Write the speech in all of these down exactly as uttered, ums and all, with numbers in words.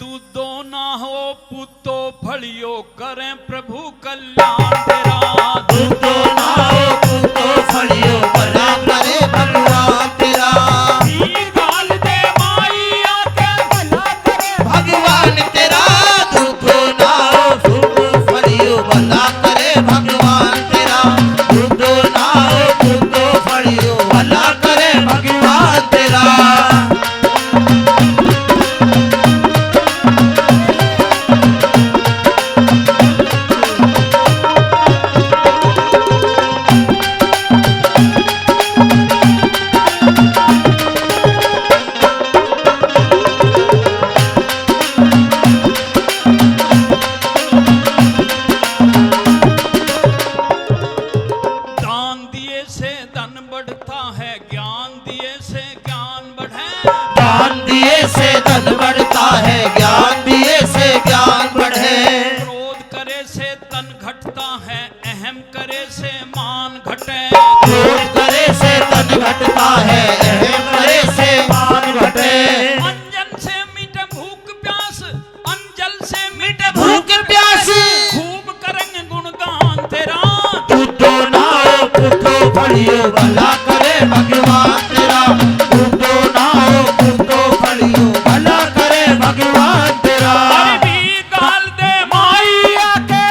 दूधो ना हो पूतो फलियो, करें प्रभु कल्याण तेरा। दूधो ना हो पूतो फलियो, भला करे भगवान तेरा। घी घाल दे माई आके, भला करे भगवान तेरा। दूधो ना हो पूतो फलियो, भला करे भगवान तेरा। दूधो ना हो पूतो फलियो, भला करे भगवान तेरा। दान दिए से धन बढ़ता है, ज्ञान दिए से ज्ञान बढ़े। दान दिए से धन बढ़ता है, ज्ञान दिए से ज्ञान बढ़े। क्रोध करे से तन घटता है, अहम करे से मान घटे। क्रोध करे से तन घटता है, अहम करे से मान घटे। अंजन से मिटे भूख प्यास, अंजल से मिटे भूख प्यास। खूब करेंगे गुणगान तेरा। दूधो ना हो पूतो फलियो, भला करे भगवान तेरा। दूधो ना हो पूतो फलियो, भला करे भगवान तेरा। अरे घी घाल दे माई आके,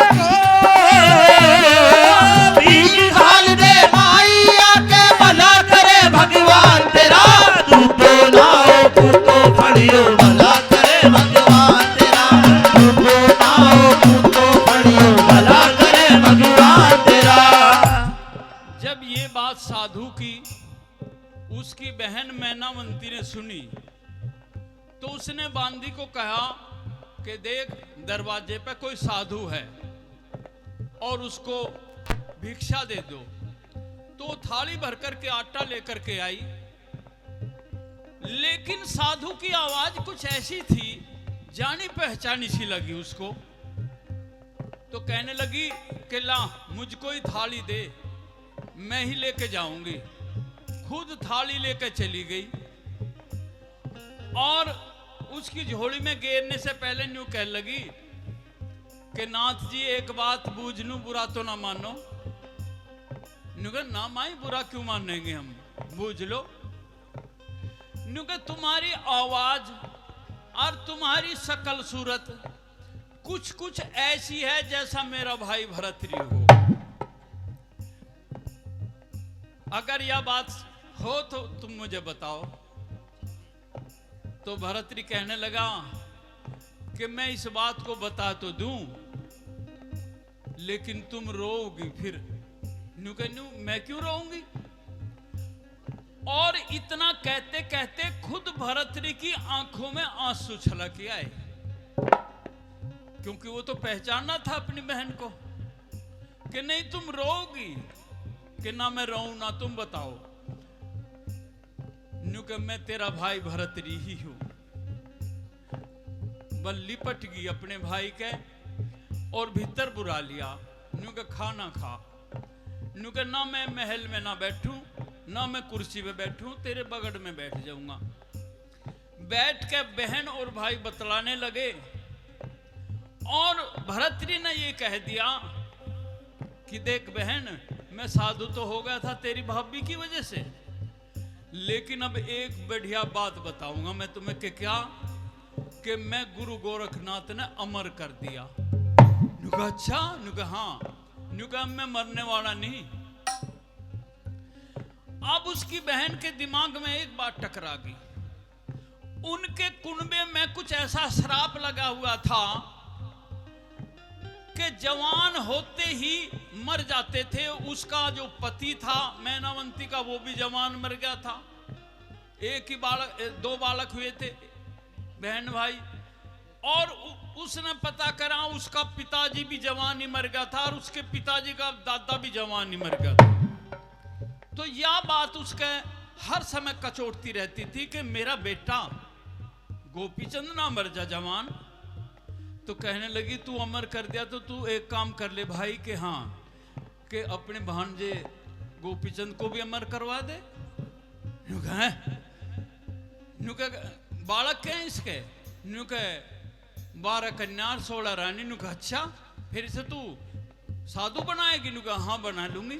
घी घाल दे माई आके, भला करे भगवान तेरा। दूधो ना हो पूतो फलियो, भला करे भगवान तेरा। दूधो ना हो पूतो फलियो, भला करे भगवान तेरा। जब ये बात साधु की उसकी बहन मैनावंती ने सुनी, तो उसने बांदी को कहा कि देख, दरवाजे पे कोई साधु है और उसको भिक्षा दे दो। तो वो थाली भर करके आटा लेकर के आई, लेकिन साधु की आवाज कुछ ऐसी थी, जानी पहचानी सी लगी उसको। तो कहने लगी कि ला, मुझको ही थाली दे, मैं ही लेके जाऊंगी। खुद थाली लेके चली गई और उसकी झोली में गेरने से पहले न्यू कहने लगी कि नाथ जी, एक बात बूझ लूं, बुरा तो ना मानो। न्यू कहा, ना माई, बुरा क्यों मानेंगे हम, बूझ लो। न्यू कहा, तुम्हारी आवाज और तुम्हारी शकल सूरत कुछ कुछ ऐसी है जैसा मेरा भाई भरतरी हो। अगर यह बात हो तो तुम मुझे बताओ। तो भरतरी कहने लगा कि मैं इस बात को बता तो दूं, लेकिन तुम रोओगी फिर। न्यू कहा, न्यू, मैं क्यों रोऊंगी? और इतना कहते कहते खुद भरतरी की आंखों में आंसू छलक आए, क्योंकि वो तो पहचानना था अपनी बहन को कि नहीं, तुम रोओगी कि ना मैं रोऊं, ना तुम बताओ। न्यू के, मैं तेरा भाई भरतरी ही हूं। बस लिपट गई अपने भाई के और भीतर बुला लिया। न्यू के, खाना खा। न्यू के, ना मैं महल में ना बैठूं, ना मैं कुर्सी पे बैठूं, तेरे बगड़ में बैठ जाऊंगा। बैठ के बहन और भाई बतलाने लगे और भरतरी ने ये कह दिया कि देख बहन, मैं साधु तो हो गया था तेरी भाभी की वजह से, लेकिन अब एक बढ़िया बात बताऊंगा मैं तुम्हें। कि क्या? कि मैं गुरु गोरखनाथ ने अमर कर दिया। न्यू कहा, अच्छा? न्यू कहा, हाँ। न्यू कहा, मैं मरने वाला नहीं। अब उसकी बहन के दिमाग में एक बात टकरा गई। उनके कुनबे में कुछ ऐसा श्राप लगा हुआ था कि जवान होते ही मर जाते थे। उसका जो पति था मैनावंती का, वो भी जवान मर गया था। एक ही बालक, ए, दो बालक हुए थे, बहन भाई। और उ-, उसने पता करा, उसका पिताजी भी जवान ही मर गया था और उसके पिताजी का दादा भी जवान ही मर गया था। तो यह बात उसके हर समय कचोटती रहती थी कि मेरा बेटा गोपीचंद ना मर जा जवान। तो कहने लगी, तू अमर कर दिया तो तू एक काम कर ले भाई, कि हाँ, कि अपने भांजे गोपीचंद को भी अमर करवा दे। न्यू कहे, न्यू कहे, बालक क्या है इसके? न्यू कहे, बारह कन्या और सोलह रानी। नु कहा, "अच्छा, फिर से तू साधु बनाएगी?" नु कहा, "हाँ, बना लूंगी।"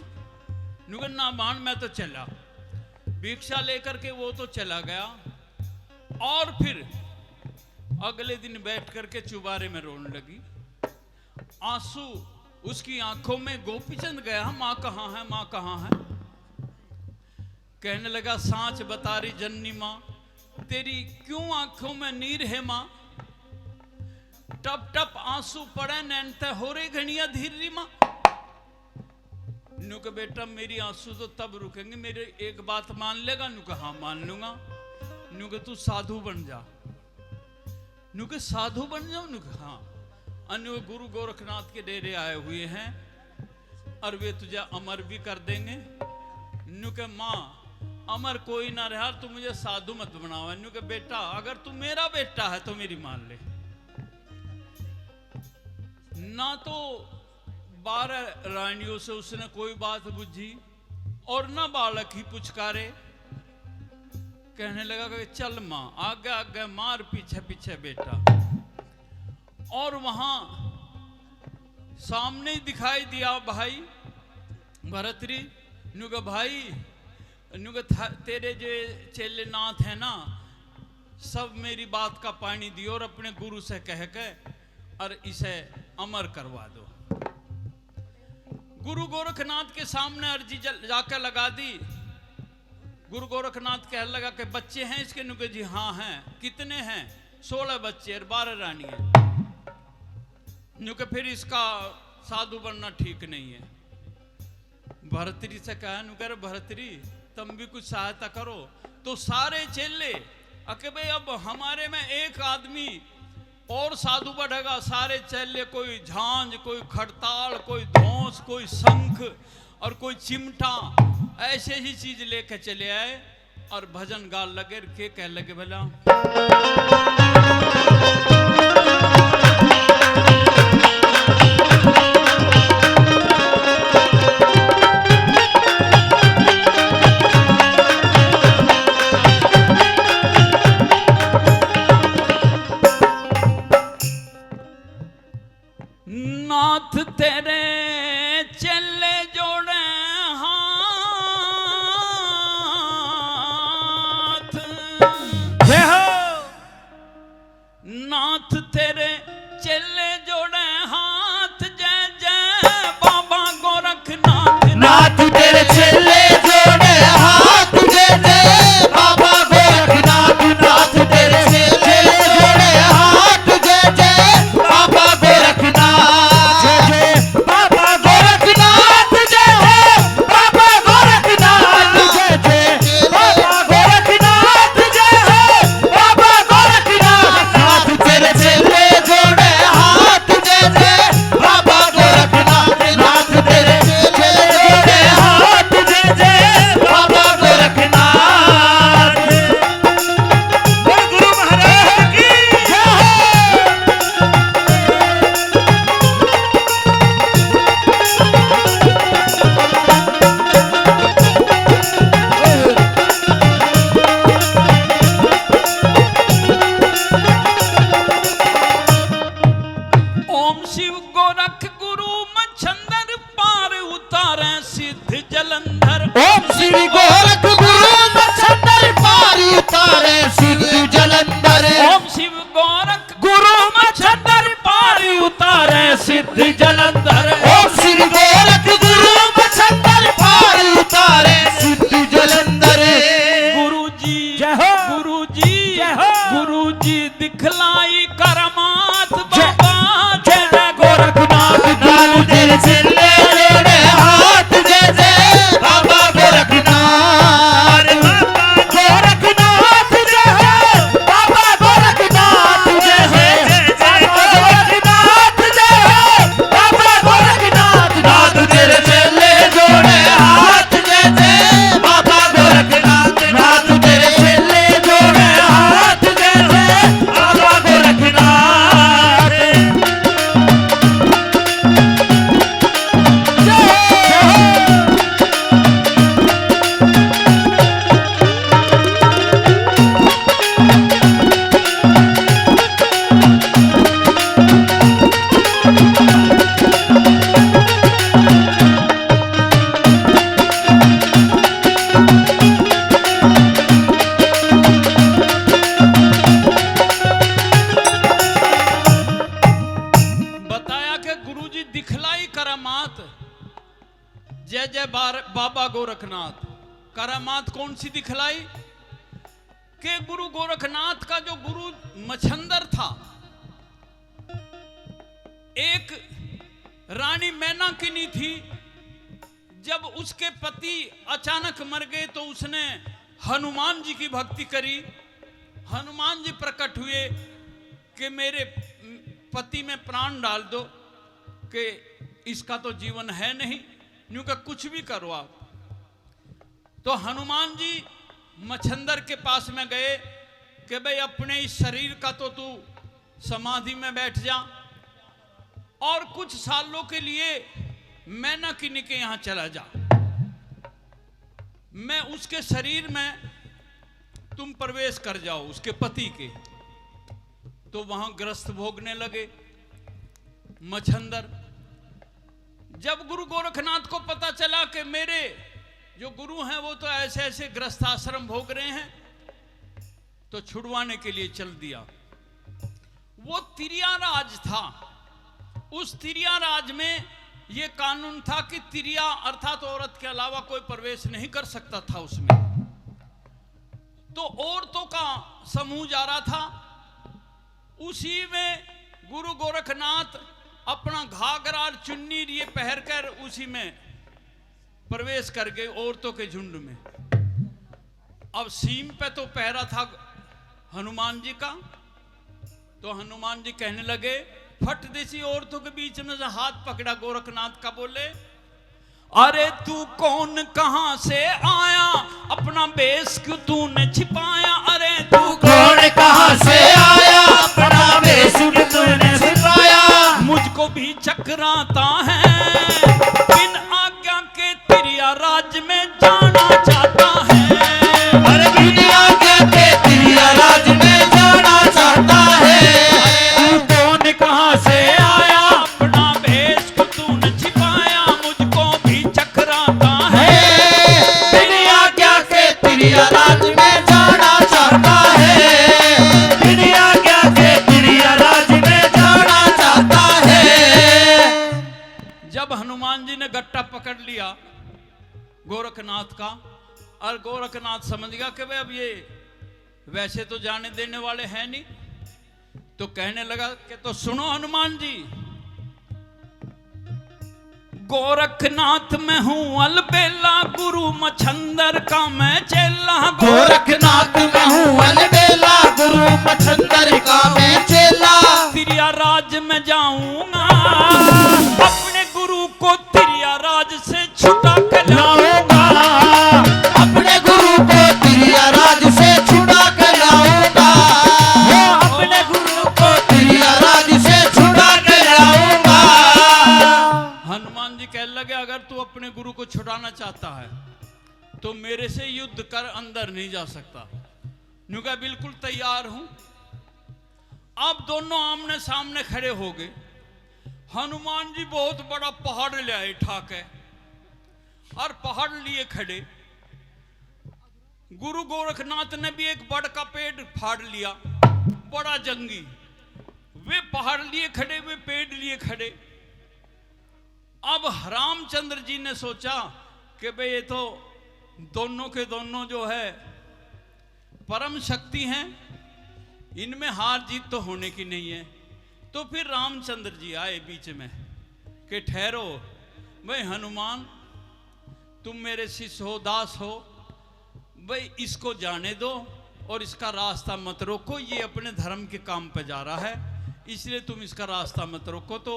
नु कहा, "ना मान, मैं तो चला।" भिक्षा लेकर के वो तो चला गया। और फिर अगले दिन बैठ करके चुबारे में रोने लगी। आंसू उसकी आंखों में, गोपीचंद गया, "माँ कहाँ है, माँ कहाँ है?" कहने लगा, "सांच बता रही जननी माँ, तेरी क्यों आंखों में नीर है माँ? टप टप आंसू पड़े, नैन तै हो रे घणिया धीर री माँ।" नु के, "बेटा, मेरी आंसू तो तब रुकेंगे, मेरी एक बात मान लेगा?" नु के, "हाँ, मान लूंगा।" नु के, "तू साधु बन जा।" नु के, "साधु बन जाऊं?" नु के, "हाँ।" अनु गुरु गोरखनाथ के डेरे आए हुए हैं और वे तुझे अमर भी कर देंगे। नु के, "माँ, अमर कोई ना रहा, तू मुझे साधु मत बनावे।" नु के, "बेटा, अगर तू मेरा बेटा है तो मेरी मान ले, ना तो बारह रानियों से उसने कोई बात बुझी और ना बालक ही पुचकारे।" कहने लगा कि, "चल माँ, आगे आगे माँ, पीछे पीछे बेटा।" और वहां सामने ही दिखाई दिया भाई भरतरी। नु के, "भाई," नु के, "था-, तेरे जो चेले नाथ है ना, सब मेरी बात का पानी दियो और अपने गुरु से कह के और इसे अमर करवा दो।" गुरु गोरखनाथ के सामने अर्जी जल-, जाकर लगा दी। गुरु गोरखनाथ कहने लगा कि, "बच्चे हैं इसके?" नु के, "जी हाँ हैं।" "कितने हैं?" "सोलह बच्चे और बारह रानी हैं।" नु के, "फिर इसका साधु बनना ठीक नहीं है।" भरतरी से कहा, नु कह रहे, "भरतरी, तुम भी कुछ सहायता करो।" तो सारे चेले, अके भाई, अब हमारे में एक आदमी और साधु बढ़ेगा। सारे चेले, कोई झांझ, कोई खड़ताल, कोई धौंस, कोई शंख और कोई चिमटा, ऐसी ऐसी चीज लेके चले आए। और भजन गाल लगे, के कह लगे भला। नाथ तेरे चेले जोड़े हाथ। जय हो। नाथ तेरे चेले जोड़े हाथ, जय जय बाबा गोरखनाथ। नाथ तेरे चेले जोड़े हाथ, जय जय बाबा गोरखनाथ। नाथ तेरे चेले जोड़े हाथ, जय जय बाबा गोरखनाथ। जय जय बाबा गोरखनाथ, जय हो बाबा गोरखनाथ। जय जय बाबा गोरखनाथ, जय हो बाबा गोरखनाथ। नाथ तेरे चेले जोड़े हाथ, जय जय बाबा गोरखनाथ। नाथ तेरे चेले जोड़े हाथ, जय जय बाबा गोरखनाथ। बोल गुरु महाराज की जय। ओम शिव गोरख गुरु मच्छंदर पार उतारे सिद्ध जलंधर। ओम श्री गोरख गुरु मच्छंदर पार उतारे सिद्ध जलंधर। ओम शिव गोरख गुरु मच्छंदर पार उतारे सिद्ध जलंधर। ओम श्री गोरख गुरु मच्छंदर पार उतारे सिद्ध जलंधर। गुरु जी, जय हो। गुरु जी, जय हो। गुरु जी दिखलाई करमात जय, बाबा जय तेरा गोरखनाथ। नाथ तेरे चेले जोड़े हाथ, जय जय बाबा गोरखनाथ। गोरखनाथ जय हो, बाबा गोरखनाथ जय हो, बाबा गोरखनाथ जय हो, बाबा जय जय बार-, बाबा गोरखनाथ। करामात कौन सी दिखलाई? कि गुरु गोरखनाथ का जो गुरु मछंदर था, एक रानी मैनाकिनी थी, जब उसके पति अचानक मर गए तो उसने हनुमान जी की भक्ति करी। हनुमान जी प्रकट हुए कि मेरे पति में प्राण डाल दो, कि इसका तो जीवन है नहीं, न्यू का कुछ भी करो आप। तो हनुमान जी मछंदर के पास में गए कि भाई, अपने इस शरीर का तो तू समाधि में बैठ जा और कुछ सालों के लिए मैनाकिनी के यहाँ चला जा, मैं उसके शरीर में तुम प्रवेश कर जाओ, उसके पति के। तो वहां ग्रस्त भोगने लगे मछंदर। जब गुरु गोरखनाथ को पता चला कि मेरे जो गुरु हैं वो तो ऐसे ऐसे ग्रस्त आश्रम भोग रहे हैं, तो छुड़वाने के लिए चल दिया। वो तिरिया राज था। उस तिरिया राज में ये कानून था कि तिरिया अर्थात औरत के अलावा कोई प्रवेश नहीं कर सकता था उसमें। तो औरतों का समूह जा रहा था, उसी में गुरु गोरखनाथ अपना घाघरा और चुन्नी ये पहन कर उसी में प्रवेश कर गए औरतों के झुंड में। अब सीम पे तो पहरा था हनुमान जी का, तो हनुमान जी कहने लगे, फट देसी औरतों के बीच में से हाथ पकड़ा गोरखनाथ का, बोले, अरे तू कौन, कहां से आया, अपना भेष क्यों तूने छिपाया? अरे तू कौन, कहां से आया, अपना भेष क्यों तूने छिपाया? मुझको भी चकराता है, बिन आज्ञा के तिरिया राज में जाना चाहता है। अरे बिन आज्ञा के तिरिया राज में जाना चाहता है। तू कौन, कहां से आया, अपना भेष क्यों तूने छिपाया, मुझको भी चकराता है। बिन आज्ञा के तिरिया राज में जाना चाहता है। बिन आज्ञा के तिरिया राज में जाना चाहता है। जब हनुमान जी ने गट्टा पकड़ लिया गोरखनाथ का, और गोरखनाथ समझ गया कि भाई, अब ये वैसे तो जाने देने वाले हैं नहीं, तो कहने लगा कि तो सुनो हनुमान जी, गोरखनाथ मैं हूँ अलबेला, गुरु मछंदर का मैं चेला। गोरखनाथ मैं हूँ अलबेला, गुरु मछंदर का मैं चेला। तिरिया राज में जाऊंगा, अपने गुरु को तिरिया राज से छुटा के लाऊंगा। अपने गुरु को तिरिया राज से छुटा के लाऊंगा। अपने गुरु को तिरिया राज से छुटा के लाऊंगा। हनुमान जी कहने लगे, अगर तू अपने गुरु को छुटाना चाहता है तो मेरे से युद्ध कर, अंदर नहीं जा सकता। न्यू कहा, बिल्कुल तैयार हूं। अब दोनों आमने सामने खड़े हो गए। हनुमान जी बहुत बड़ा पहाड़ ले आए ठा के और पहाड़ लिए खड़े। गुरु गोरखनाथ ने भी एक बड़ का पेड़ फाड़ लिया, बड़ा जंगी। वे पहाड़ लिए खड़े, वे पेड़ लिए खड़े। अब रामचंद्र जी ने सोचा कि भाई, ये तो दोनों के दोनों जो है परम शक्ति हैं, इनमें हार जीत तो होने की नहीं है। तो फिर रामचंद्र जी आए बीच में कि ठहरो भाई हनुमान, तुम मेरे शिष्य हो, दास हो, भाई इसको जाने दो और इसका रास्ता मत रोको, ये अपने धर्म के काम पे जा रहा है, इसलिए तुम इसका रास्ता मत रोको। तो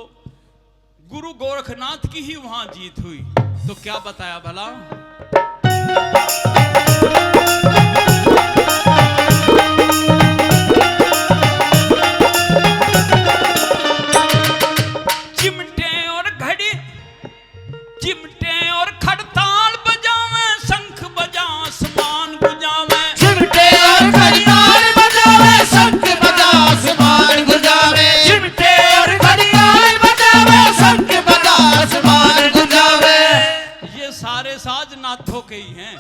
गुरु गोरखनाथ की ही वहां जीत हुई। तो क्या बताया भला? चिमटे और घड़ी, चिमटे और खड़ताल बजावे, शंख बजा आसमान गुंजावे। चिमटे और खड़ताल बजावे, शंख बजा आसमान गुंजावे। चिमटे और खड़ताल बजावे, शंख बजा आसमान गुंजावे। ये सारे साज नाथों के ही हैं।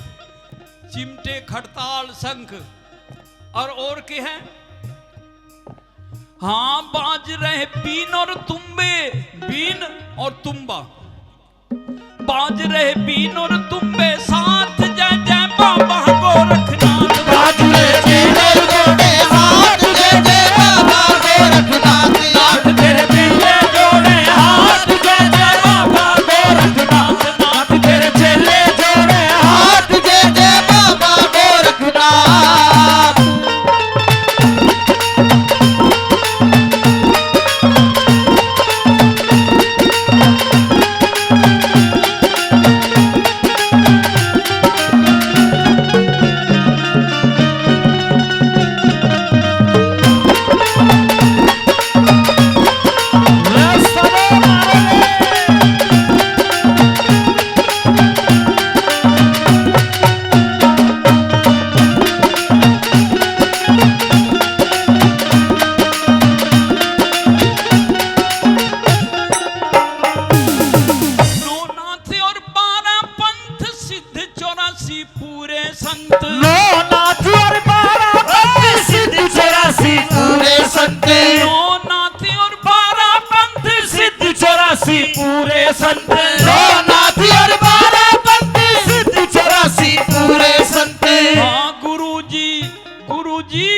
चिमटे, खड़ताल, शंख और, और के हैं? हाँ, बाज रहे बीन और तुम्बे, बीन और तुम्बा। बाज रहे बीन और तुम्बे साथ, जय जय बाबा गोरखनाथ। बाज रहे बीन और तुम्बे साथ, जय जय बाबा गोरखनाथ। नाथ तेरे चेले जोड़े हाथ, जय जय बाबा गोरखनाथ। नाथ तेरे चेले जोड़े हाथ, जय जय बाबा गोरखनाथ। नौ नाथ और बारह पंथ, सिद्ध चौरासी पूरे संत। नौ नाथ और बारह पंथ, सिद्ध चौरासी पूरे संत। नौ नाथ और बारह पंथ, सिद्ध चौरासी पूरे संत। नौ नाथ और बारह पंथ, सिद्ध चौरासी पूरे संत। हाँ गुरु जी, गुरुजी,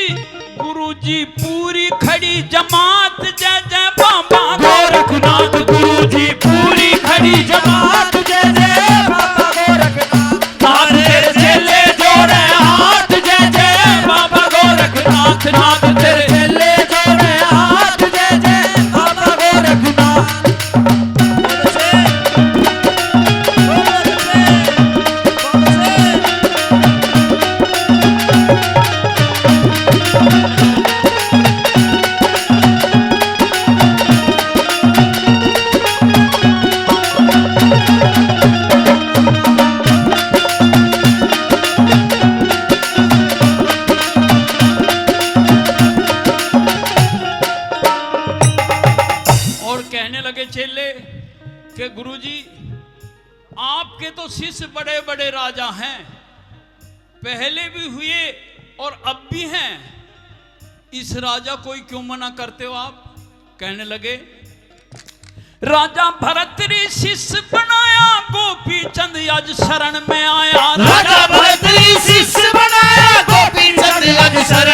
गुरुजी पूरी खड़ी जमात, जय जय बाबा गोरखनाथ। गुरुजी पूरी खड़ी जमात, जय जय बाबा गोरखनाथ। नाथ तेरे चेले जोड़े हाथ, जय जय बाबा गोरखनाथ। नाथ तेरे चेले जोड़े हाथ, जय जय बाबा गोरखनाथ। और कहने लगे चेले कि गुरुजी, आपके तो शिष्य बड़े बड़े राजा हैं, पहले भी हुए और अब भी हैं, इस राजा को ही क्यों मना करते हो आप? कहने लगे, राजा भरत री शिष्य बनाया, गोपी चंद आज शरण में आया। राजा भरत री शिष्य बनाया, गोपी चंद आज शरण